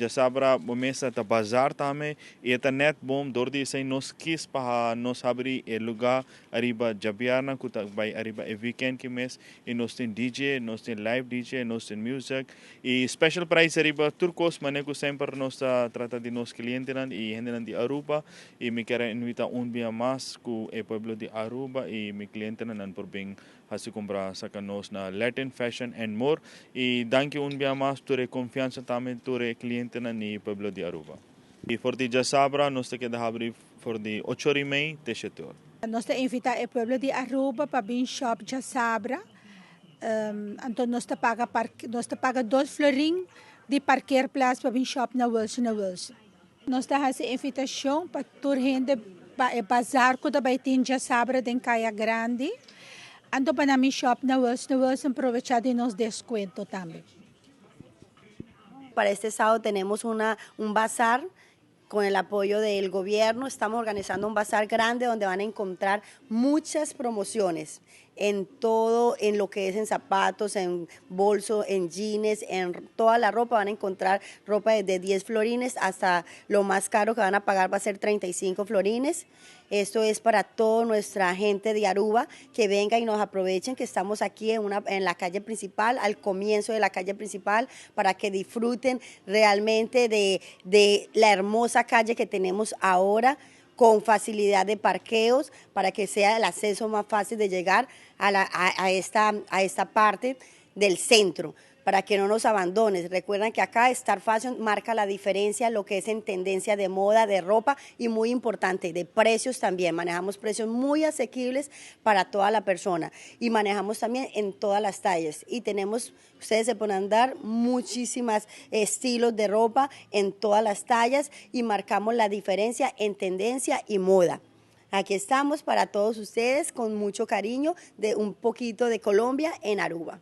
Djasabra bo mesa ta bazar tambe y e ta net bom dor di esey nos kies pa nos habri e lugar ariba djabièrnè cu ta bay ariba e weekend ki mes y nos tin DJ, nos tin live DJ, nos tin music y special price ariba tur cos mane cu semper nos ta trata di nos clientenan y hendenan di Aruba y mi kier a invita un bia mas cu e pueblo di Aruba y mi clientenan nan por bin Hasi kumpra saka nos na Latin Fashion and More y danki un bia mas tur e confiansa tambe tur e clientenan y pueblo di Aruba. Y for di djasabra nos ta keda habri for di ocho or y mei te shete or. Nos ta invita e pueblo di Aruba pa bin shop djasabra, anto nos ta paga nos ta paga dos florin di parkeerplaats pa bin shop na Wilson na Wilson. Nos ta hasi invitashon pa tur hende pa e bazar ku ta bai tin djasabra den Kaya Grandi. Anto pa nan mi shop na Wilson Wilson provecha di nos deskuento tambe. Para este sábado tenemos una un bazar con el apoyo del gobierno estamos organizando un bazar grande donde van a encontrar muchas promociones en todo, en lo que es en zapatos, en bolso, en jeans, en toda la ropa van a encontrar ropa desde 10 florines hasta lo más caro que van a pagar va a ser 35 florines. Esto es para toda nuestra gente de Aruba que venga y nos aprovechen que estamos aquí en, una, en la calle principal, al comienzo de la calle principal, para que disfruten realmente de, de la hermosa calle que tenemos ahora con facilidad de parqueos para que sea el acceso más fácil de llegar a, la, a, esta, a esta parte del centro para que no nos abandones. Recuerden que acá Star Fashion marca la diferencia, lo que es en tendencia de moda, de ropa y muy importante, de precios también. Manejamos precios muy asequibles para toda la persona y manejamos también en todas las tallas. Y tenemos, ustedes se pueden dar muchísimas estilos de ropa en todas las tallas y marcamos la diferencia en tendencia y moda. Aquí estamos para todos ustedes con mucho cariño de un poquito de Colombia en Aruba.